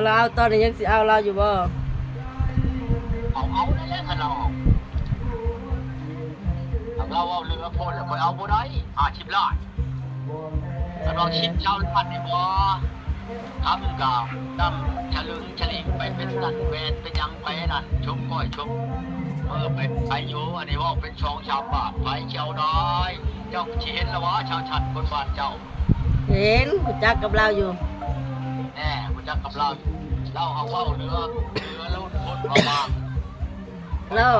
ລາວຕອນນີ້ຍັງຊິເອົາລາວຢູ່ບໍ່? ເອົາ ເອົານັ້ນແຫຼະ ຄັນລາວເອົາ ຄັນລາວເວົ້າເຫຼືອໂພດແລ້ວ ຂ້ອຍເອົາບໍ່ໄດ້ ຫ້າສິບລ້ານ ຄັນວ່າສິບຊາວລ້ານນີ້ບໍ່ ຄຳກະດຳສະລຶງສະລິງໄປເປັນນັ້ນແມ່ນເປັນຫຍັງໄປນັ້ນ ຊົມກ້ອຍຊົມເມີໄປ ໄປຢູ່ ອັນນີ້ເວົ້າເປັນສອງສາມບາດ ໃຜຊິເອົາໄດ້ ເຈົ້າຊິເຫັນລະຫວາ ຊາວຊັນຄົນບ້ານເຈົ້າ ເຫັນ ຮູ້ຈັກກັບລາວຢູ່ ແນ່ ຮູ້ຈັກກັບລາວຢູ່ ລາວເອົາເວົ້າເຫຼືອ ເຫຼືອລຸ້ນຄົນເຂົ້າມາ ລາວ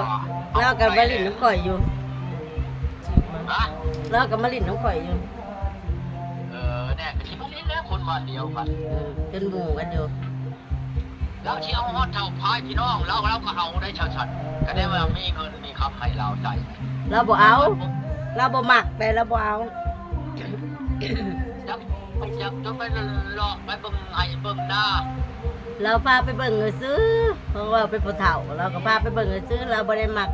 ລາວກໍມາຫຼິ້ນນຳຂ້ອຍຢູ່ ຮະ? ລາວກໍມາຫຼິ້ນນຳຂ້ອຍຢູ່ ເອີ ແນ່ ກໍຊິມາຫຼິ້ນແຫຼະ ຄົນບ້ານດຽວກັນ ເອີ ເປັນໝູ່ກັນຢູ່ ລາວຊິເອົາຮອດເຖົ້າພາຍພີ່ນ້ອງລາວ ລາວກໍເອົາໄດ້ຊາວຊັນ ກໍໄດ້ວ່າມີເງິນມີຄຳໃຫ້ລາວໃຊ້ ລາວບໍ່ເອົາ ລາວບໍ່ມັກ ແຕ່ລາວບໍ່ເອົາ ຈັກ ຈັກຈະໄປເລາະໄປເບິ່ງໄຮ່ເບິ່ງນາ ລາວພາໄປເບິ່ງຊື່ໆ ເພາະວ່າເປັນຜູ້ເຖົ້າ ລາວກໍພາໄປເບິ່ງຊື່ໆ ລາວບໍ່ໄດ້ມັກ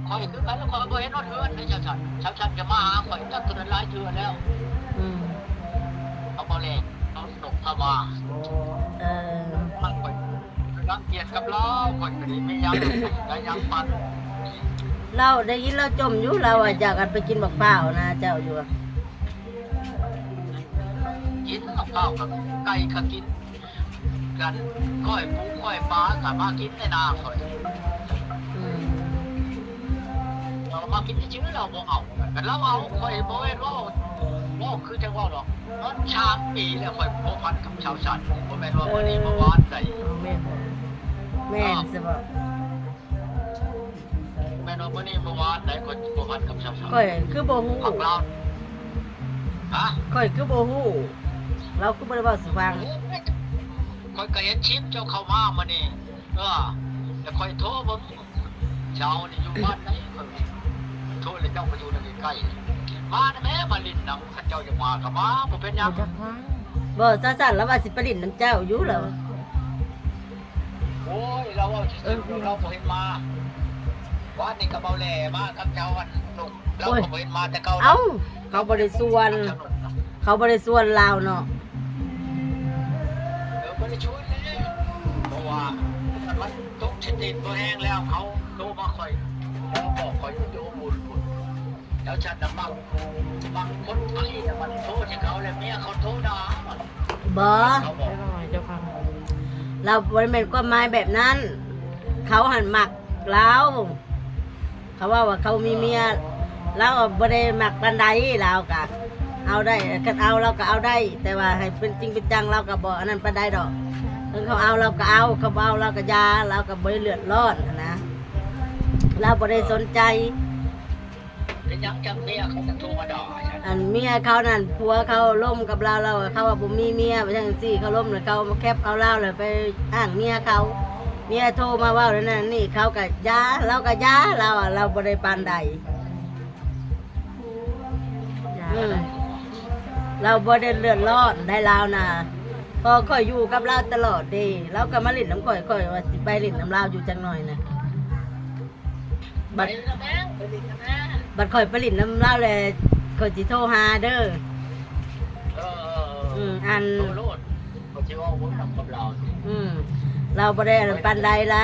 ຂ້ອຍຄືກັນ ຂ້ອຍບໍ່ເຫັນຮອດເຮືອນໃດ ຊາວຊັນ ຊາວຊັນກໍມາຫາຂ້ອຍຈັກເທື່ອຫຼາຍເທື່ອແລ້ວ ອືມ ເຂົາບໍ່ແລງ ເຂົາຕົກເຂົ້າມາ ເອີ ມັນຂ້ອຍລັງກຽດກັບລາວ ຂ້ອຍກໍໄດ້ມີຫຍັງ ໄດ້ຫຍັງປັນ ລາວໄດ້ຍິນລາວຈົ່ມຢູ່ ລາວວ່າຢາກອັນໄປກິນບັກພ້າວນະເຈົ້າຢູ່ ກິນກັບເຂົ້າກັບໄກ່ກະກິນກັນ ກ້ອຍປູກ້ອຍປາກະມາກິນໃນນາຂ້ອຍ ອືມ ລາວມາກິນຊື່ໆ ລາວບໍ່ເອົາ ຄັນລາວເອົາ ຂ້ອຍບໍ່ແມ່ນເວົ້າ ເວົ້າຄືຈັ່ງເວົ້າດອກ ມັນສາມປີແລ້ວ ຂ້ອຍພົວພັນກັບຊາວຊັນ ບໍ່ແມ່ນວ່າມື້ນີ້ມາວານໃດ ແມ່ນ ແມ່ນ ເອີ ຊິບອກ ແມ່ນວ່າມື້ນີ້ມາວານໃດ ຂ້ອຍພົວພັນກັບຊາວຊັນ ຂ້ອຍຄືບໍ່ຮູ້ ພັກລາວ ຮະ? ຂ້ອຍຄືບໍ່ຮູ້ ລາວຄືບໍ່ໄດ້ເວົ້າສູ່ຟັງ ຂ້ອຍກໍເຫັນຄລິບເຈົ້າເຂົ້າມາມື້ນີ້ ເອີ ແລ້ວຂ້ອຍໂທເບິ່ງ ເຈົ້ານີ້ຢູ່ບ້ານໃດ ຂ້ອຍໂທແລ້ວ ເຈົ້າກໍຢູ່ໃນໃກ້ໆ ມານະແມ້ ມາຫຼິ້ນນຳ ຄັນເຈົ້າຢາກມາກໍມາ ບໍ່ເປັນຫຍັງ ບໍ່ຈັກທາງ ບໍ່ ຊາວຊັນລາວວ່າຊິໄປຫຼິ້ນນຳເຈົ້າຢູ່ລາວ ໂອ້ຍ ລາວເວົ້າຊື່ໆ ເອີ ລາວບໍ່ເຫັນມາ ວານນີ້ກໍເບົາແຫຼມາກັບເຈົ້າ ອັນ ລາວກໍບໍ່ເຫັນມາແຕ່ເກົ່າ ເອົ້າ ເຂົາບໍ່ໄດ້ຊວນ ເຂົາບໍ່ໄດ້ຊວນລາວເນາະ ເອີ ບໍ່ໄດ້ຊວນແລ້ວ ເພາະວ່າມັນຕົກສະຕິບໍ່ແຮງແລ້ວ ເຂົາໂທມາຂ້ອຍ ເຂົາບອກຂ້ອຍຢູ່ຢູ່ບຸນພຸ້ນ ແລ້ວຊັ້ນນະ ມັກ ມັກຄົນໄທນະ ມັນໂທໃສ່ເຂົາ ແລ້ວເມຍເຂົາໂທດ່າ ບໍ່ ເຂົາບອກ ລາວບໍ່ໄດ້ແມ່ນຄວາມໝາຍແບບນັ້ນ ເຂົາຫັ້ນມັກລາວ ເຂົາເວົ້າວ່າເຂົາມີເມຍ ລາວບໍ່ໄດ້ມັກປານໃດ ລາວກະເອົາໄດ້ ຄັນເອົາລາວກະເອົາໄດ້ ແຕ່ວ່າໃຫ້ເປັນຈິງເປັນຈັງລາວກະບໍ່ອັນນັ້ນປານໃດດອກ ເຖິງເຂົາເອົາລາວກະເອົາ ເຂົາບໍ່ເອົາລາວກະຢ່າ ລາວກະບໍ່ໄດ້ເດືອດຮ້ອນຫັ້ນນະ ລາວບໍ່ໄດ້ສົນໃຈ ເປັນຫຍັງຈັ່ງເມຍເຂົາຈະໂທມາດ່າ? ອັນເມຍເຂົານັ້ນ ຜົວເຂົາລົມກັບລາວ ລາວເຂົາວ່າບໍ່ມີເມຍ ວ່າຈັ່ງຊີ້ ເຂົາລົມແລ້ວ ເຂົາມາແຄັບເອົາລາວ ແລ້ວໄປອ້າງເມຍເຂົາ ເມຍໂທມາເວົ້ານັ້ນນີ້ ເຂົາກະຢ່າ ລາວກະຢ່າ ລາວ ລາວບໍ່ໄດ້ປານໃດ ອືມ ລາວບໍ່ໄດ້ເດືອດຮ້ອນໃດລາວນະ ເພາະຂ້ອຍຢູ່ກັບລາວຕະຫຼອດເດ້ ລາວກະມາຫຼິ້ນນຳຂ້ອຍ ຂ້ອຍວ່າຊິໄປຫຼິ້ນນຳລາວຢູ່ຈັກໜ້ອຍນະ. ບັດ ໄປແລ້ວແມ່ ໄປຫຼິ້ນນຳແມ່ ບັດຂ້ອຍໄປຫຼິ້ນນຳລາວແລ້ວ ຂ້ອຍຊິໂທຫາເດີ ເອີ ເອີ ເອີ ອືມ ອັນ ໂທໂລດ ຂ້ອຍຊິເວົ້ານຳກັບລາວ ອືມ ລາວບໍ່ໄດ້ອັນນັ້ນປານໃດໄດ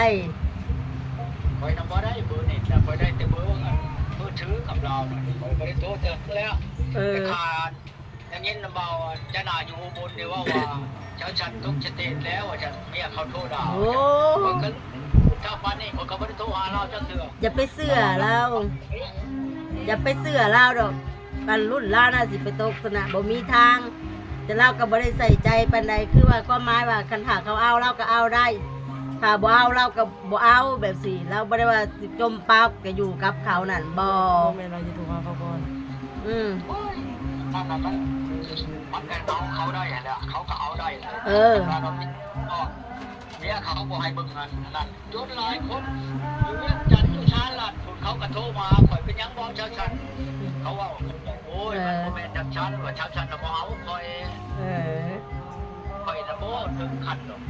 ຂ້ອຍນຳບໍ່ໄດ້ເບີນີ້ ຂ້ອຍໄດ້ແຕ່ເບີອັນມືຖືກັບລາວ ຂ້ອຍບໍ່ໄດ້ໂທເທື່ອແລ້ວ ເອີ ແຕ່ຂາດ ໄດ້ຍິນນຳເບົາຈະໜ້າຢູ່ອຸບົນນີ້ເວົ້າວ່າ ເຈົ້າຊັ້ນຕົກສະຕິແລ້ວ ວ່າຊັ້ນ ເມຍເຂົາໂທດ່າ ໂອ້ ວ່າຊັ້ນ ເຈົ້າປານນີ້ຂ້ອຍກໍບໍ່ໄດ້ໂທຫາລາວຈັກເທື່ອ ຢ່າໄປເຊື່ອລາວ ຢ່າໄປເຊື່ອລາວດອກ ອັນລຸ້ນລາວນະຊິໄປຕົກຊັ້ນນະ ບໍ່ມີທາງ ແຕ່ລາວກໍບໍ່ໄດ້ໃສ່ໃຈປານໃດ ຄືວ່າຄວາມໝາຍວ່າ ຄັນຖ້າເຂົາເອົາລາວກໍເອົາໄດ້ ຖ້າບໍ່ເອົາລາວກໍບໍ່ເອົາ ແບບຊີ້ ລາວບໍ່ໄດ້ວ່າຊິຈົມປັບ ກໍຢູ່ກັບເຂົານັ້ນ ບໍ່ ບໍ່ແມ່ນວ່າຊິໂທຫາເຂົາກ່ອນ ອືມ ໂອ້ຍ ນັ້ນນະ ມັນ ມັນກໍເອົາເຂົາໄດ້ຫັ້ນແຫຼະ ເຂົາກໍເອົາໄດ້ ເອີ ເມຍເຂົາບໍ່ໃຫ້ເບິ່ງນັ້ນ ນັ້ນ ຈົນຫຼາຍຄົນຢູ່ວຽງຈັນ ຢູ່ສະຫະລັດພຸ້ນ ເຂົາກໍໂທມາຫາຂ້ອຍ ເປັນຫຍັງບໍ່ເຈົ້າຊັ້ນ ເຂົາເວົ້າ ໂອ້ຍ ມັນບໍ່ແມ່ນຈັ່ງຊັ້ນ ວ່າເຈົ້າຊັ້ນນະບໍ່ເອົາຂ້ອຍ ເອີ ຂ້ອຍນະບໍ່ເຖິງຂັ້ນດອກ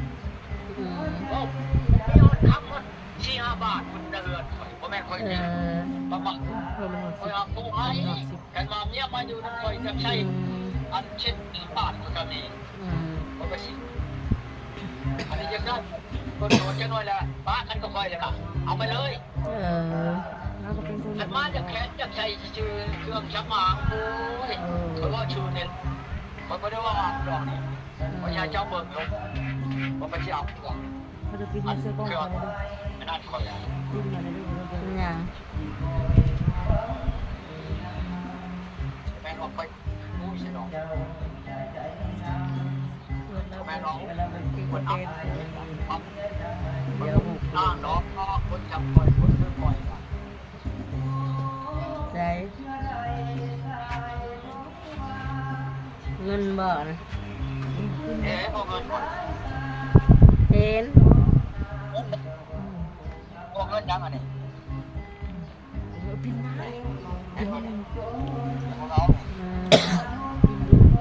ອືມ ເວົ້າ ມີຮອດຄຳຮອດ ສີ່ຫ້າບາດພຸ້ນນະເຮືອນຂ້ອຍ ບໍ່ແມ່ນຂ້ອຍ ເອີ ປະມານ ເອີ ມັນຮອດສິບ ຂ້ອຍຫາຜູ້ໃຫ້ ຮອດສິບ ຄັນວ່າເມຍມາຢູ່ນຳຂ້ອຍຈະໃຊ້ ອືມ ອັນເຈັດບາດພຸ້ນກໍມີ ອືມ ອັນນີ້ຈັ່ງຊັ້ນ ຄົນໂສດຈັກໜ້ອຍລະປະກັນກັບຂ້ອຍແລ້ວກະເອົາໄປເລີຍ. ເອີ ລາວກໍເປັນຄົນ ຄັນມາຈາກແຂນຈາກໃສ່ຊື່ເຄື່ອງສຳອາງ. ໂອ້ຍ ເອີ ຂ້ອຍເວົ້າຊື່ນີ້ ຂ້ອຍບໍ່ໄດ້ເວົ້າອາບດອກນີ້. ເອີ ຂ້ອຍຢາກເຈົ້າເບິ່ງໂລດວ່າມັນຊິອາບດອກ. ເຂົາຈະປິ່ນໃຫ້ເສື້ອກ້ອງເຂົາເດ້. ປີ້ນມາເດີລູກ. ຫຍັງ? ແມ່ນວ່າຂ້ອຍ ໂອ້ຍ ສະດອກ ແມ່ນວ່າຄົນອັບ ດຽວ ນາງດອກ ຄົນຈຳຂ້ອຍ ຄົນຄືຂ້ອຍ. ໃສ ເງິນບໍ່ນະ? ເຫັນບໍ່ເງິນບໍ່? ເຫັນ. ບໍ່ເງິນຫຍັງອັນນີ້?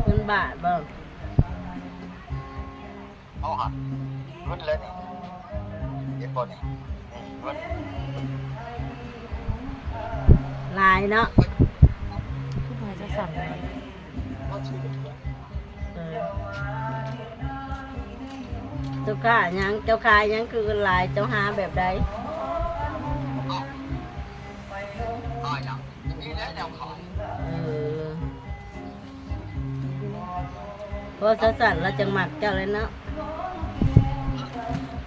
ເງິນບາດບໍ່? ເອົາຫາ ເງິນແລ້ວນີ້ ເຫັນບໍ່ນີ້? ນີ້ເງິນ ຫຼາຍເນາະ. ຄືບໍ່ໃຫ້ຈັກສັ່ນເລີຍ. ເອີ ເຈົ້າຄ້າຫຍັງ? ເຈົ້າຂາຍຫຍັງຄືເງິນຫຼາຍ? ເຈົ້າຫາແບບໃດ? ເອີ ພໍຊັ້ນໆ ລາວຈັ່ງມັກເຈົ້າແຫຼະເນາະ.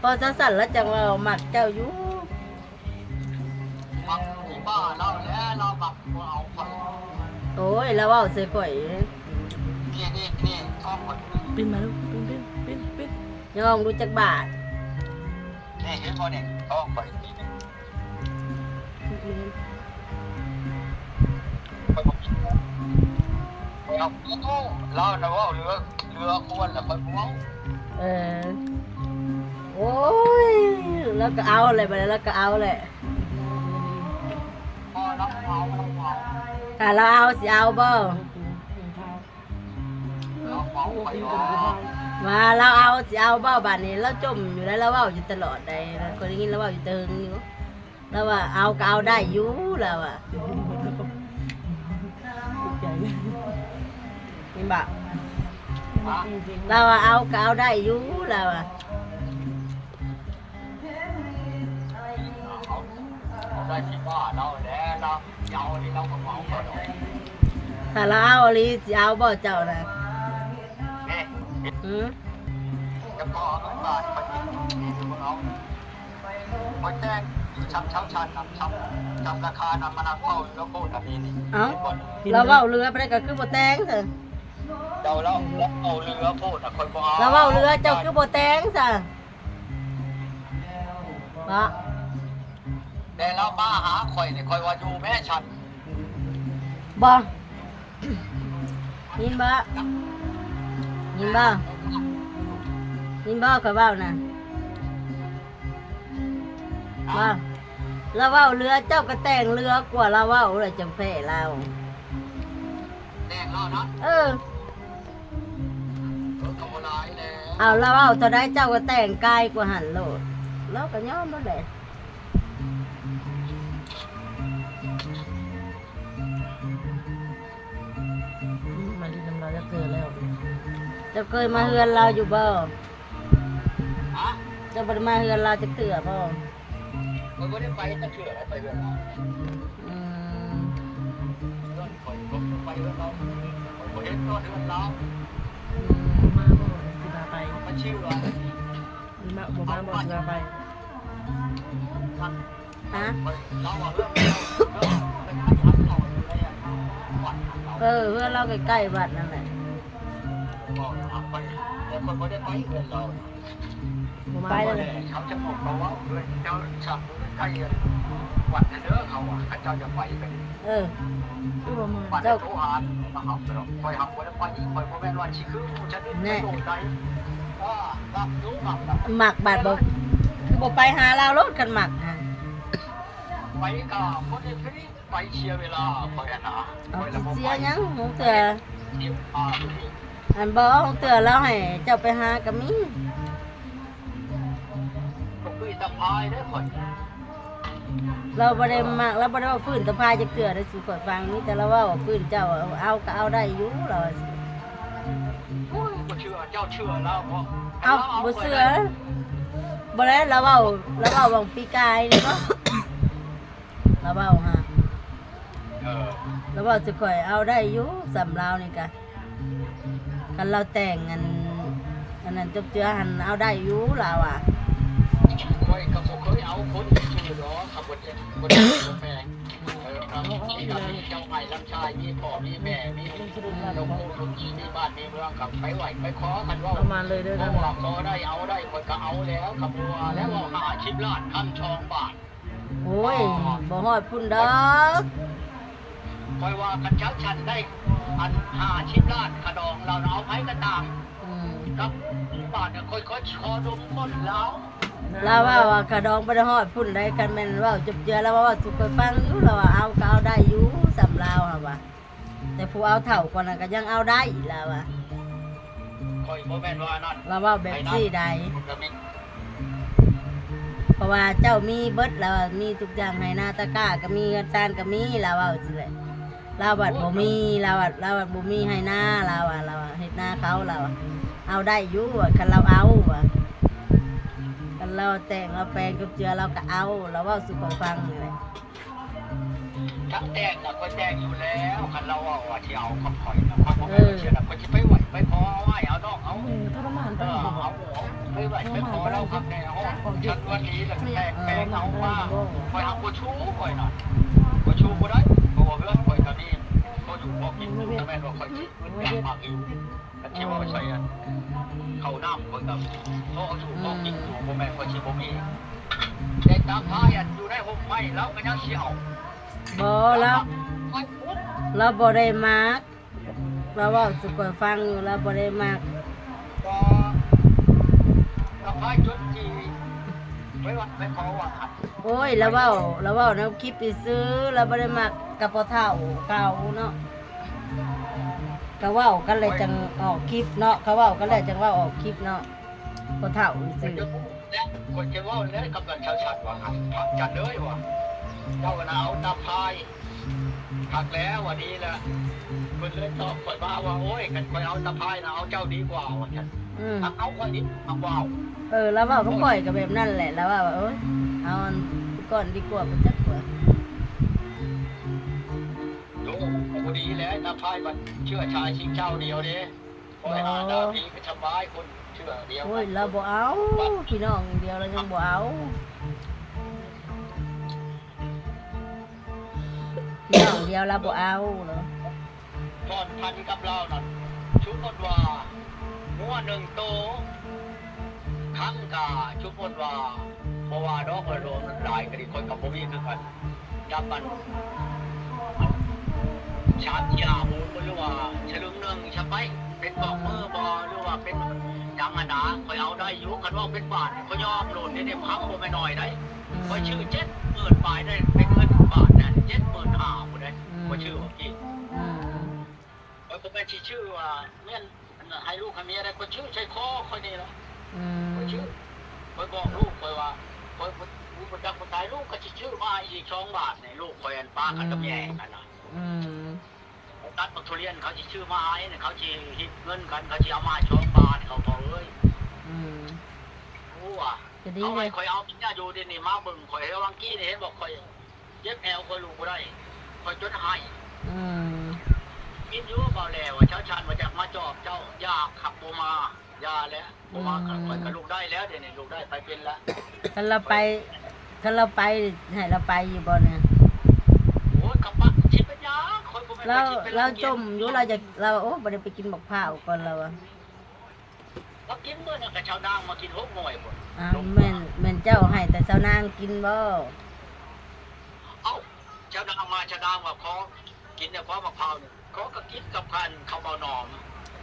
ພໍຊັ້ນໆ ລາວຈັ່ງວ່າມັກເຈົ້າຢູ່. ມັກອີບ້າລາວແຫຼະ ລາວມັກບໍ່ເອົາຂ້ອຍ. ໂອ້ຍ ລາວເວົ້າໃສ່ຂ້ອຍ. ນີ້ໆໆ ທອງຂ້ອຍ ປິ່ນມາລູກ ປິ່ນໆໆໆ. ຍອມຮູ້ຈັກບາດ. ນີ້ເຫັນບໍ່ນີ້ ທອງຂ້ອຍ. ຂ້ອຍບໍ່ກິນ ຂ້ອຍເອົາ ໂອ້ ລາວນະເວົ້າເຫຼືອ ເຫຼືອຄວນລະຂ້ອຍບໍ່ເອົາ. ເອີ ໂອ້ຍ ລາວກໍເອົາແຫຼະ ບາດນີ້ລາວກໍເອົາແຫຼະ. ບໍ່ ລາວເອົາ ລາວເອົາ. ຖ້າລາວເອົາ ຊິເອົາບໍ່? ວ່າລາວເອົາ ຊິເອົາບໍ່? ບາດນີ້ລາວຈົ່ມຢູ່ໄດ໋ ລາວເວົ້າຢູ່ຕະຫຼອດໄດ໋ ຂ້ອຍໄດ້ຍິນລາວເວົ້າຢູ່ແຕ່ເທິງຢູ່. ລາວວ່າເອົາກໍເອົາໄດ້ຢູ່ ລາວວ່າ ເຫັນບໍ່? ລາວວ່າເອົາກໍເອົາໄດ້ຢູ່ ລາວວ່າ. ເອົາໄດ້ທີ່ບ້ານລາວແຫຼະ ລາວເອົານີ້ລາວກໍເອົາ. ຖ້າລາວເອົາອີ່ຫຼີ ຊິເອົາບໍ່ເຈົ້ານະ? ນີ້ ຫື? ຈະຂໍເອົາເງິນບາດໄປກິນ ນີ້ຊິບໍ່ເອົາ. ຂ້ອຍແຕ່ງຢູ່ຊຳເຊົາຊັ້ນນຳ ຊຳ ຊຳລາຄານຳ ມານັ່ງເວົ້າເລື່ອງໂພດອັນນີ້ນີ້. ເອົ້າ ລາວເວົ້າເຫຼືອປານໃດກໍຄືບໍ່ແຕ່ງຊະ? ເຈົ້າລາວ ລາວເວົ້າເຫຼືອໂພດນະ ຂ້ອຍບໍ່ເອົາ. ລາວເວົ້າເຫຼືອ ເຈົ້າຄືບໍ່ແຕ່ງຊະ? ເນາະ ແຕ່ລາວມາຫາຂ້ອຍນີ້ ຂ້ອຍວ່າຢູ່ແມ້ຊັ້ນ ບໍ່ ຍິນບໍ່? ຍິນບໍ່? ຍິນບໍ່? ຂ້ອຍເວົ້ານະ ວ່າ ລາວເວົ້າເຫຼືອ ເຈົ້າກໍແຕ່ງເຫຼືອກວ່າລາວເວົ້າ ແລ້ວຈັ່ງແພ້ລາວ. ແຕ່ງແລ້ວນະ? ເອີ. ເອົາ ລາວເວົ້າເທົ່າໃດ ເຈົ້າກໍແຕ່ງກາຍກວ່າຫັ້ນໂລດ ລາວກໍຍອມໂລດແຫຼະ. ມາຫຼິ້ນນຳລາວຈັກເທື່ອແລ້ວ. ເຈົ້າເຄີຍມາເຮືອນລາວຢູ່ບໍ່? ຮະ? ເຈົ້າບໍ່ໄດ້ມາເຮືອນລາວຈັກເທື່ອບໍ່? ຂ້ອຍບໍ່ໄດ້ໄປຈັກເທື່ອ ໄປເຮືອນລາວ. ອືມ. ເຮືອນຂ້ອຍ ຂ້ອຍໄປເຮືອນລາວ ຂ້ອຍບໍ່ເຫັນເນາະເຮືອນລາວ. ອືມ. ມາບໍ່? ຊິພາໄປ. ມັນຊິວ່າ ມາ ບໍ່ມາບໍ່? ຊິພາໄປ. ຮະ? ເອີ ເຮືອນລາວໃກ້ໆວັດນັ້ນແຫຼະ. ບໍ່ມາ ໄປແລ້ວ. ເຂົາຈະບອກເຂົາເວົ້າເລີຍ ເຈົ້າສັກໃກ້ວັດນັ້ນເດີ ເຂົາວ່າ ເຂົາເຈົ້າຈະໄປກັນ. ເອີ ຄືບໍ່ມາ ເຈົ້າໂທຫາມາຮັບດອກ. ຂ້ອຍຮັບບໍ່ໄດ້ໄປ ຂ້ອຍບໍ່ແມ່ນວ່າຊິຄືຜູ້ຊະນິດ ແນ່ ໂຕໃດ ເອີ ຮັບຢູ່ ຮັບ ມັກບາດບໍ່ ຄືບໍ່ໄປຫາລາວໂລດ ຄັນມັກຫັ້ນ. ໄປກໍບໍ່ໄດ້ໄປ ໄປເສຍເວລາຂ້ອຍຫັ້ນນະ. ເອົາ ຂ້ອຍລະບໍ່ ເສຍຫຍັງ ຫົງເທື່ອ ເສຍເວລາ. ອັນບໍ່ ຫົງເທື່ອລາວໃຫ້ເຈົ້າໄປຫາກໍມີ. ບໍ່ຄືຕາພາຍເດ້ຂ້ອຍ. ລາວບໍ່ໄດ້ມັກ ລາວບໍ່ໄດ້ເວົ້າຟື້ນຕາພາຍຈັກເທື່ອເດ້ສູ່ຂ້ອຍຟັງ. ມີແຕ່ລາວເວົ້າຟື້ນເຈົ້າ ເອົາກໍເອົາໄດ້ຢູ່ ລາວວ່າຊີ້. ໂອ້ຍ ບໍ່ເຊື່ອ ເຈົ້າເຊື່ອລາວບໍ່? ເອົ້າ ບໍ່ເຊື່ອ ບໍ່ແລ້ວ ລາວເວົ້າ ລາວເວົ້າຫວ່າງປີກາຍນີ້ເນາະ ລາວເວົ້າຫາ ເອີ ລາວເວົ້າຊິຂ້ອຍເອົາໄດ້ຢູ່ ສ່ຳລາວນີ້ກະ ຄັນລາວແຕ່ງອັນ ອັນນັ້ນຈົບເຈືອຫັ້ນເອົາໄດ້ຢູ່ ລາວວ່າ. ຂ້ອຍກະບໍ່ເຄີຍເອົາຄົນຊື່ດອກ ຄັນບໍ່ແຕ່ງ ບໍ່ແຕ່ງ ເອີ ເຈົ້າອ້າຍຫຼານຊາຍ ມີພໍ່ມີແມ່ ມີລູກລູກ ມີບ້ານມີເມືອງ ກະໄປໄຫວ້ໄປຂໍ ຄັນເວົ້າ ເອົາມາເລີຍເດີ ເພາະວ່າຂໍໄດ້ເອົາໄດ້ ຂ້ອຍກະເອົາແລ້ວ ກະບໍ່ວ່າແລ້ວ ເວົ້າຫ້າສິບລ້ານຄຳສອງບາດ. ໂອ້ຍ ອໍ ບໍ່ຮອດພຸ້ນດອກ ຂ້ອຍວ່າຄັນເຈົ້າຊັ້ນໄດ້ອັນຫ້າສິບລ້ານຄ່າດອງລາວນະ ເອົາໃຜກະຕາມ ອືມ ກັບບາດນະ ຂ້ອຍ ຂ້ອຍຂໍດົມກົ້ນລາວ ລາວວ່າ ວ່າຄ່າດອງບໍ່ໄດ້ຮອດພຸ້ນໃດ ຄັນແມ່ນເວົ້າຈົບເຈືອ ລາວວ່າສູ່ຂ້ອຍຟັງຢູ່ ລາວວ່າເອົາກະເອົາໄດ້ຢູ່ ສ່ຳລາວຫັ້ນວ່າ ແຕ່ຜູ້ເອົາເຖົ້າກວ່ານັ້ນກະຍັງເອົາໄດ້ ລາວວ່າ. ຂ້ອຍບໍ່ແມ່ນວ່ານັ້ນ ລາວເວົ້າແບບຊີ້ໃດ ເພາະວ່າເຈົ້າມີເບິດ ລາວວ່າ ມີທຸກຢ່າງ ໄຮ່ນາຕາກ້າກະມີ ເຮືອນຊານກະມີ ລາວເວົ້າຊີ້ແຫຼະ ລາວບັດບໍ່ມີ ລາວບັດ ລາວບັດບໍ່ມີໄຮ່ນາ ລາວວ່າ ລາວວ່າເຮັດນາເຂົາ ລາວວ່າ ເອົາໄດ້ຢູ່ວ່າ ຄັນລາວເອົາວ່າ ຄັນລາວແຕ່ງລາວແປງຈົບເຈືອ ລາວກະເອົາ ລາວເວົ້າສູ່ຂ້ອຍຟັງນີ້ແຫຼະ. ຄັນແຕ່ງນະ ຂ້ອຍແຕ່ງຢູ່ແລ້ວ ຄັນລາວເວົ້າວ່າຊິເອົາກັບຂ້ອຍນະ ຂ້ອຍບໍ່ແມ່ນວ່າຊິນະ ຂ້ອຍຊິໄປໄຫວ້ໄປຂໍເອົາອ້າຍເອົານ້ອງເອົາ ເອີ ເອົາ ໄປໄຫວ້ໄປຂໍລາວຄັກແນ່ ຮອດຊັ້ນວັນນີ້ລະແຕ່ງ ແຕ່ງເອົາມາ ຂ້ອຍຫາບໍ່ຊູ້ ຂ້ອຍນະ ຂ້ອຍຊູ້ບໍ່ໄດ້ ເພາະວ່າເຮືອນຂ້ອຍກະມີພໍຢູ່ພໍກິນຢູ່ ແຕ່ແມ່ນວ່າຂ້ອຍຊິຢາກມາຢູ່ ຄັນຊິເວົ້າໃສ່ອັນເຂົ້ານ້ຳ ຂ້ອຍກະພໍຢູ່ພໍກິນຢູ່ ບໍ່ແມ່ນຂ້ອຍຊິບໍ່ມີ ແຕ່ຕາພາຍອັນຢູ່ໃນຮົ່ມໄມ້ ລາວກະຍັງຊິເອົາ ບໍ່ ລາວ ລາວບໍ່ໄດ້ມັກ ລາວເວົ້າສູ່ຂ້ອຍຟັງຢູ່ ລາວບໍ່ໄດ້ມັກ ບໍ່ ຕາພາຍຈົນຊິໄປວັດໄປຂໍວ່າ ໂອ້ຍ ລາວເວົ້າ ລາວເວົ້ານຳຄລິບຊື່ໆ ລາວບໍ່ໄດ້ມັກກັບພໍ່ເຖົ້າເຂົາເນາະ ກະເວົ້າກັນແລ້ວຈັ່ງອອກຄລິບເນາະ ເຂົາເວົ້າກັນແລ້ວຈັ່ງເວົ້າອອກຄລິບເນາະ ພໍ່ເຖົ້າຊື່ ຂ້ອຍຈະເວົ້າແລ້ວກັບອັນຊາວຊັນວ່າ ພັກກັນເລີຍວ່າ ເຈົ້ານະເອົາຕາພາຍ ຄັກແລ້ວ ອັນນີ້ລະ ເພິ່ນເລີຍຕອບຂ້ອຍມາວ່າ ໂອ້ຍ ຄັນຂ້ອຍເອົາຕາພາຍນະ ເອົາເຈົ້າດີກວ່າ ວ່າຊັ້ນ ອືມ ເອົາຂ້ອຍນີ້ ເອົາບໍ່ເອົາ ເອີ ລາວເວົ້າກັບຂ້ອຍກະແບບນັ້ນແຫຼະ ລາວວ່າ ເອີ ເອົາອັນກ່ອນດີກວ່າ ບໍ່ຈັກວ່າ ໂອ້ ບໍ່ດີແຫຼະ ຕາພາຍມັນເຊື້ອຊາຍຊິງເຈົ້າດຽວເດ້ ຂ້ອຍຫາດາພີກະສະບາຍ ຄົນເຊື້ອດຽວ ໂອ້ຍ ລາວບໍ່ເອົາ ພີ່ນ້ອງດຽວລາວຍັງບໍ່ເອົາ ພີ່ນ້ອງດຽວລາວບໍ່ເອົາ ຜ່ອນພັນກັບລາວນັ້ນ ສົມມຸດວ່າງົວໜຶ່ງໂຕ ຄັນກະສົມມຸດວ່າ ບໍ່ວ່າດອກ ລະໂລນຫຼາຍກະດີ ຂ້ອຍກະບໍ່ມີຄືກັນ ຈັບມັນສາມສີ່ຫ້າໝູນ ຫຼືວ່າສະລຶງໜຶ່ງຊະໄປ ເປັນດອກມືບໍ່ ຫຼືວ່າເປັນຫຍັງຫັ້ນນາ ຂ້ອຍເອົາໄດ້ຢູ່ ຄັນເວົ້າເປັນບາດ ຂ້ອຍຍອມໂລດເດ້ ພັນບໍ່ແມ່ນໜ້ອຍໃດ ອືມ ຂ້ອຍຊື້ເຈັດໝື່ນປາຍໄດ້ ເປັນເງິນບາດນະ ເຈັດໝື່ນຫ້າພຸ້ນເດ້ ອືມ ຂ້ອຍຊື້ວ່າກີ້ ອືມ ຂ້ອຍບໍ່ແມ່ນຊິຊື້ວ່າແມ່ນໃຫ້ລູກໃຫ້ເມຍໄດ້ ຂ້ອຍຊື້ໃສ່ຄໍຂ້ອຍນີ້ລະ ອືມ ຂ້ອຍຊື້ ຂ້ອຍບອກລູກຂ້ອຍວ່າ ຂ້ອຍບໍ່ ບໍ່ຈັກບໍ່ຕາຍ ລູກກະຊິຊື້ມາໃຫ້ອີກສອງບາດນີ້ ລູກຂ້ອຍອັນປາກັນກັບແມ່ຫັ້ນນະ ອືມ ຕັດບັກທຸລຽນ ເຂົາຊິຊື້ມາໃຫ້ ເຂົາຊິຮິບເງິນກັນ ເຂົາຊິເອົາມາໃຫ້ສອງບາດ ເຂົາບອກເອີຍ ອືມ ຮູ້ວ່າ ກະດີ ເຂົາໃຫ້ຂ້ອຍເອົາເມຍຢູ່ດຽວນີ້ ມາເບິ່ງຂ້ອຍ ເຮັດຫວ່າງກີ້ນີ້ ເຫັນບໍ່ ຂ້ອຍ ເຈັບແອວ ຂ້ອຍລຸກບໍ່ໄດ້ ຂ້ອຍຈົນໄຫ້ ອືມ ກິນຢູ່ ເວົ້າແລ້ວວ່າ ເຈົ້າຊານວ່າຢາກມາຈອບເຈົ້າ ຢາກ ຄັກບໍ່ມາ ຢ່າແຫຼະ ບໍ່ມາ ອືມ ຂ້ອຍກະລຸກໄດ້ແລ້ວ ດຽວນີ້ລຸກໄດ້ ໄປເປັນລະ ຄັນລາວໄປ ຄັນລາວໄປ ໃຫ້ລາວໄປຢູ່ບໍ່ນະ ໂອ້ຍ ກະປະ ຊິເປັນຫຍັງ ຂ້ອຍບໍ່ແມ່ນວ່າຊິໄປ ລາວຈົ່ມຢູ່ ລາວຢາກ ລາວວ່າ ໂອ້ ບໍ່ໄດ້ໄປກິນບັກພ້າວກ່ອນ ລາວວ່າ ລາວກິນມື້ນັ້ນກະຊາວນາງມາກິນຫົກໜ່ວຍພຸ້ນ ອ້າວ ແມ່ນ ແມ່ນເຈົ້າໃຫ້ແຕ່ຊາວນາງກິນບໍ່? ເອົ້າ ຊາວນາງມາ ຊາວນາງວ່າຂໍກິນແດ່ ຂໍບັກພ້າວນີ້ ຂໍກະກິນກັບອັນເຂົ້າເບົາໜອມ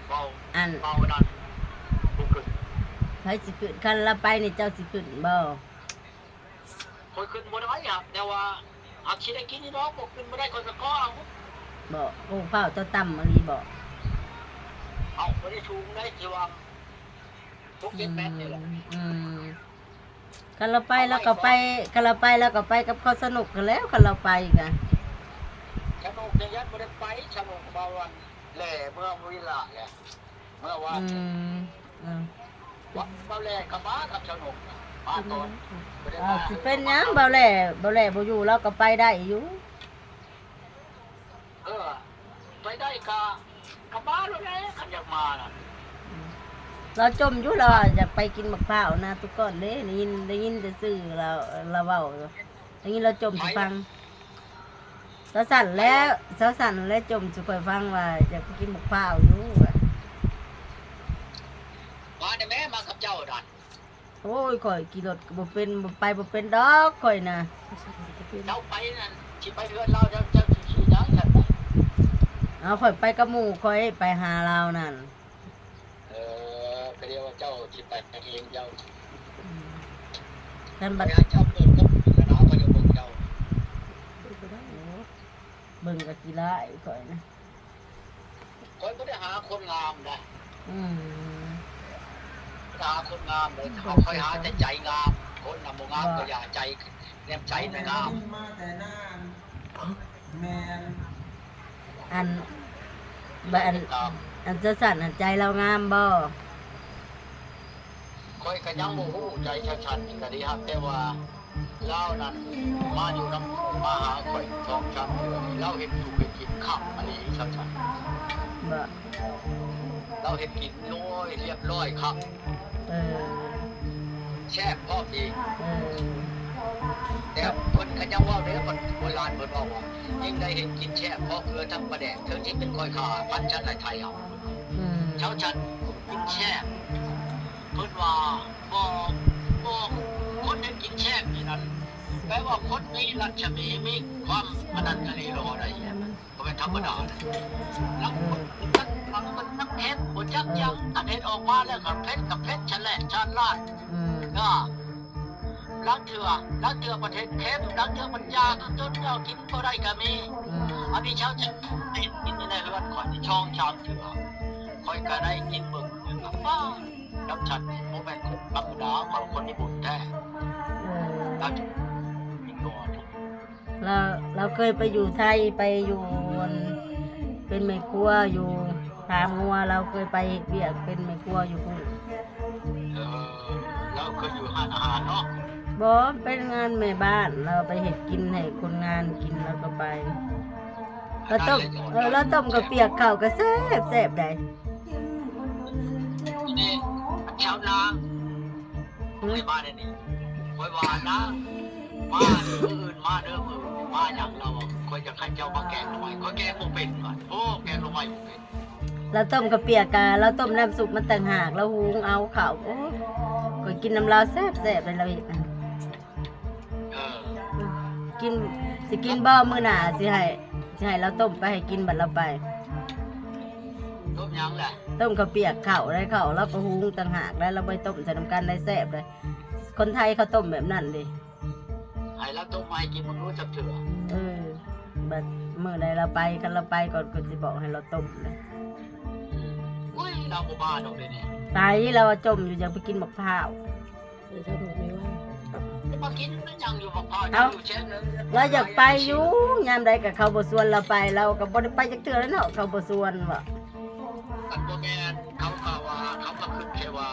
ເບົາ ອັນ ເບົານັ້ນ ຜູ້ຂຶ້ນ ໃຜຊິຂຶ້ນ? ຄັນລາວໄປນີ້ເຈົ້າຊິຂຶ້ນບໍ່? ຂ້ອຍຂຶ້ນບໍ່ໄດ້ຫາກ ແຕ່ວ່າຫາກຊິໄດ້ກິນຢູ່ດອກ ບໍ່ຂຶ້ນບໍ່ໄດ້ ຂ້ອຍກະຂໍເອົາ ບໍ່ ໂອ້ ພ້າວເຈົ້າຕ່ຳອີ່ຫຼີບໍ່? ເອົ້າ ບໍ່ໄດ້ສູງໃດ ຊິວ່າຫົກເຈັດແມັດນີ້ແຫຼະ ອືມ ອືມ ຄັນລາວໄປ ລາວກະໄປ ຄັນລາວໄປ ລາວກະໄປກັບເຂົາ ສະໜຸກຫັ້ນແຫຼ້ວ ຄັນລາວໄປກະ ສະໜຸກ ແຕ່ຢ້ານບໍ່ໄດ້ໄປ ສະໜຸກ ເວົ້າອັນແຫຼະ ເມືອວິລະແຫຼະ ເມື່ອວານ ອືມ ອືມ ວ່າ ເບົາແຫຼກໍມາກັບຊາວໜຸ່ມ ມາຕອນ ເອີ ຊິເປັນຫຍັງ ເບົາແຫຼ ເບົາແຫຼບໍ່ຢູ່ ລາວກໍໄປໄດ້ຢູ່. ເອີ ໄປໄດ້ກະ ກະມາໂລດແຫຼະ ຄັນຢາກມານະ. ລາວຈົ່ມຢູ່ ລາວວ່າຢາກໄປກິນໝາກພ້າວນາຕຸກກ່ອນເດ້ ໄດ້ຍິນ ໄດ້ຍິນແຕ່ຊື່ລາວ ລາວເວົ້າ ໄດ້ຍິນລາວຈົ່ມສູ່ຟັງ. ສາວສັນແຫຼະ ສາວສັນແຫຼະຈົ່ມສູ່ຂ້ອຍຟັງວ່າຢາກໄປກິນໝາກພ້າວຢູ່ວ່າ. ມາແດ່ແມ້ ມາກັບເຈົ້ານັ້ນ. ໂອ້ຍ ຂ້ອຍຂີ່ລົດກໍບໍ່ເປັນ ບໍ່ໄປບໍ່ເປັນດອກຂ້ອຍນະ. ເຈົ້າໄປນັ້ນ ຊິໄປເຮືອນລາວ ເຈົ້າ ເຈົ້າຊິຂີ່ຫຍັງຊັ້ນນະ? ເອົາ ຂ້ອຍໄປກັບໝູ່ຂ້ອຍ ໄປຫາລາວນັ້ນ. ເອີ ກໍດຽວວ່າເຈົ້າຊິໄປເອງເຈົ້າ. ອືມ ຄັນບັດ ເຈົ້າເບິ່ງກໍລາວກໍຈະເບິ່ງເຈົ້າ. ໂອ້ ເບິ່ງກໍຂີ້ຮ້າຍຂ້ອຍນະ. ຂ້ອຍບໍ່ໄດ້ຫາຄົນງາມໄດ໋. ອືມ ໄດ້ຫາຄົນງາມເລີຍ ຂ້ອຍຫາແຕ່ໃຈງາມ ຄົນນະບໍ່ງາມກໍຢ່າ ໃຈ ແນມໃຈນະງາມ. ອັນ ບ- ອັນ ອັນສາວສັນຫັ້ນໃຈລາວງາມບໍ່? ຂ້ອຍກໍຍັງບໍ່ຮູ້ໃຈສາວສັນນີ້ກໍດີ ຫາກແຕ່ວ່າ ລາວນັ້ນມາຢູ່ນຳ ມາຫາຂ້ອຍສອງສາມເທື່ອນີ້ ລາວເຮັດຢູ່ເຮັດກິນຄັກອີ່ຫຼີ ສາວສັນ. ບໍ່ ລາວເຮັດກິນ ໂອ້ຍ ລຽບຮ້ອຍຄັກ. ເອີ ແຊບພ້ອມອີກ. ເອີ ແຕ່ເພິ່ນກໍຍັງເວົ້າເດ້ ຄົນໂບລານເພິ່ນເວົ້າວ່າ ຍິ່ງໄດ້ເຮັດກິນແຊບ ເພາະເກືອທັງປາແດກ ເຖິງຊິເປັນຂ້ອຍຂ້າພັນຊັ້ນໃຫ້ໄທເຮົາ. ອືມ ເຈົ້າຊັ້ນກິນແຊບ ເພິ່ນວ່າ ບໍ່ ບໍ່ ຄົນເຮັດກິນແຊບນີ້ນັ້ນ ແປວ່າຄົນມີລັດສະໝີ ມີຄວາມອັນນັ້ນກະລີລໍໄດ້ ບໍ່ແມ່ນທຳມະດານະ. ລາງຄົນຈັກ ລາງຄົນຈັກເຜັດ ບໍ່ຈັກຫຍັງ ຄັນເຮັດອອກມາແລ້ວກໍເຜັດ ກໍເຜັດຊະແຫຼະຊານລາດ. ອືມ ກໍລາງເທື່ອ ລາງເທື່ອປະເທດເຄັມ ລາງເທື່ອມັນຢາກ ຈົນວ່າກິນບໍ່ໄດ້ກໍມີ. ອືມ ອັນນີ້ເຈົ້າຈະເຮັດກິນຢູ່ໃນເຮືອນຂ້ອຍນີ້ ສອງສາມເທື່ອ ຂ້ອຍກໍໄດ້ກິນເບິ່ງ ປາດ ຈັກສັນນີ້ບໍ່ແມ່ນຄົນທຳມະດາ ເຂົາຄົນຍີ່ປຸ່ນແທ້. ເອີ ລາວ ລາວເຄີຍໄປຢູ່ໄທ ໄປຢູ່ອັນ ເປັນແມ່ຄົວຢູ່ຟາມງົວ ລາວເຄີຍໄປເຮັດວຽກເປັນແມ່ຄົວຢູ່ພຸ້ນ. ເອີ ລາວເຄີຍຢູ່ຮ້ານອາຫານເນາະ? ບໍ່ ເປັນງານແມ່ບ້ານ ລາວໄປເຮັດກິນໃຫ້ຄົນງານກິນ ລາວກໍໄປ. ລາວຕົ້ມ ເອີ ລາວຕົ້ມເຂົ້າປຽກເຂົ້າກໍແຊບ ແຊບໃດ໋. ນີ້ ຊາວນາ ຫືມ ຂ້ອຍມາແນວນີ້ ຂ້ອຍວ່ານາ ມາມື້ອື່ນ ມາເດີມື້ອື່ນ ມາຫຍັງລາວວ່າ ຂ້ອຍຢາກໃຫ້ເຈົ້າມາແກງໜໍ່ໄມ້ ຂ້ອຍແກງບໍ່ເປັນວ່າ. ໂອ້ ແກງໜໍ່ໄມ້ບໍ່ເປັນ. ລາວຕົ້ມເຂົ້າປຽກກະ ລາວຕົ້ມນ້ຳຊຸບມາຕ່າງຫາກ ລາວຫຸງເອົາເຂົ້າ. ໂອ້ ຂ້ອຍກິນນຳລາວແຊບໆ ເລີຍລາວເຮັດ. ເອີ ກິນ ຊິກິນບໍ່ມື້ໜ້າ ຊິໃຫ້ ຊິໃຫ້ລາວຕົ້ມໄປໃຫ້ກິນ ບັດລາວໄປ. ຕົ້ມຫຍັງລະ? ຕົ້ມເຂົ້າປຽກເຂົ້າໄດ໋ ເຂົ້າລາວກໍຫຸງຕ່າງຫາກໄດ໋ ລາວບໍ່ໄດ້ຕົ້ມໃສ່ນຳກັນໄດ໋ ແຊບເລີຍ. ຄົນໄທເຂົາຕົ້ມແບບນັ້ນເດ້. ໃຫ້ລາວຕົ້ມມາໃຫ້ກິນເບິ່ງດູຈັກເທື່ອ. ເອີ ບັດມື້ໃດລາວໄປ ຄັນລາວໄປກ່ອນ ຂ້ອຍຊິບອກໃຫ້ລາວຕົ້ມເລີຍ. ໂອ້ຍ ລາວບໍ່ມາດອກເດນີ້. ໄປ ລາວວ່າຈົ່ມຢູ່ ຢາກໄປກິນໝາກພ້າວ. ເອີ ຖ້າບໍ່ໄປວ່າ ຈະມາກິນໄປຫຍັງຢູ່ໝາກພ້າວ ເອົ້າ ຢູ່ແຊນເລີຍ. ລາວຢາກໄປຢູ່ ຍາມໃດກະເຂົາບໍ່ຊວນລາວໄປ ລາວກໍບໍ່ໄດ້ໄປຈັກເທື່ອແລ້ວເນາະ ເຂົາບໍ່ຊວນວ່າ. ອັນບໍ່ແມ່ນ ເຂົາກໍວ່າ ເຂົາກໍຄິດແຄ່ວ່າ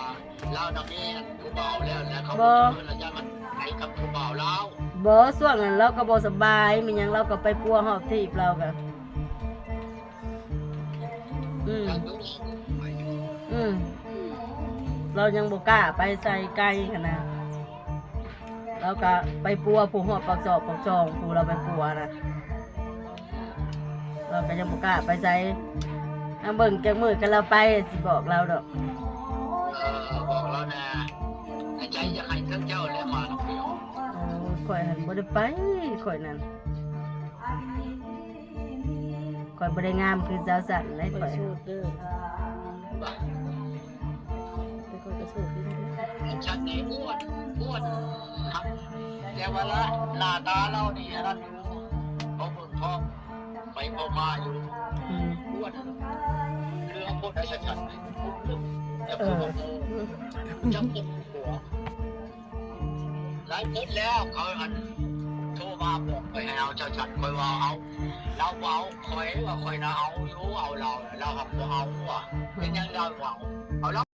ລາວນະມີອັນຜູ້ບ່າວແລ້ວ ແລ້ວເຂົາບໍ່ຊວນລະ ຢ້ານມັນໄປກັບຜູ້ບ່າວລາວ. ບໍ່ ຊ່ວງນັ້ນລາວກໍບໍ່ສະບາຍ ມີຫຍັງລາວກໍໄປປົວຮອບທີບລາວກະ. ອືມ ອືມ ລາວຍັງບໍ່ກ້າໄປໃສໄກຫັ້ນນະ ລາວກະໄປປົວຜູ້ຮອດປາກຊອກປາກຊ່ອງ ຜູ້ລາວໄປປົວນະ ລາວກະຍັງບໍ່ກ້າໄປໃສ. ເອົາເບິ່ງຈັກມື້ຄັນລາວໄປ ຊິບອກລາວດອກ. ເອີ ບອກລາວແດ່ ໃນໃຈຢາກໃຫ້ເຖິງເຈົ້າແຫຼະມານຳດຽວ. ໂອ້ຍ ຂ້ອຍຫັ້ນບໍ່ໄດ້ໄປ ຂ້ອຍນັ້ນ. ຂ້ອຍບໍ່ໄດ້ງາມຄືສາວສັນເດ້ ຂ້ອຍ ຂ້ອຍໂສດເດີ ແຕ່ຂ້ອຍກໍໂສດຄືກັນ. ສັນນີ້ອ້ວນ ອ້ວນ ແຕ່ວ່າລະ ໜ້າຕາລາວນີ້ອັນນັ້ນຢູ່ ເຂົາເບິ່ງພ້ອມໄປພໍມາຢູ່. ອືມ ອ້ວນ ຄືເຮົາຄົນໄດ້ສັນ ແຕ່ ເອີ ຄືວ່າ ເອີ ຈັກຄົນຫົວ ຫຼາຍຄົນແລ້ວ ເຂົາອັນໂທ ວ່າບອກຂ້ອຍໃຫ້ເອົາເຈົ້າສັນ ຂ້ອຍວ່າເອົາ ລາວບໍ່ເອົາຂ້ອຍ ວ່າຂ້ອຍນະເອົາຢູ່ ເອົາລາວ ລາວຫາກບໍ່ເອົາວ່າ ເປັນຫຍັງລາວບໍ່ເອົາ ເອົາລາວ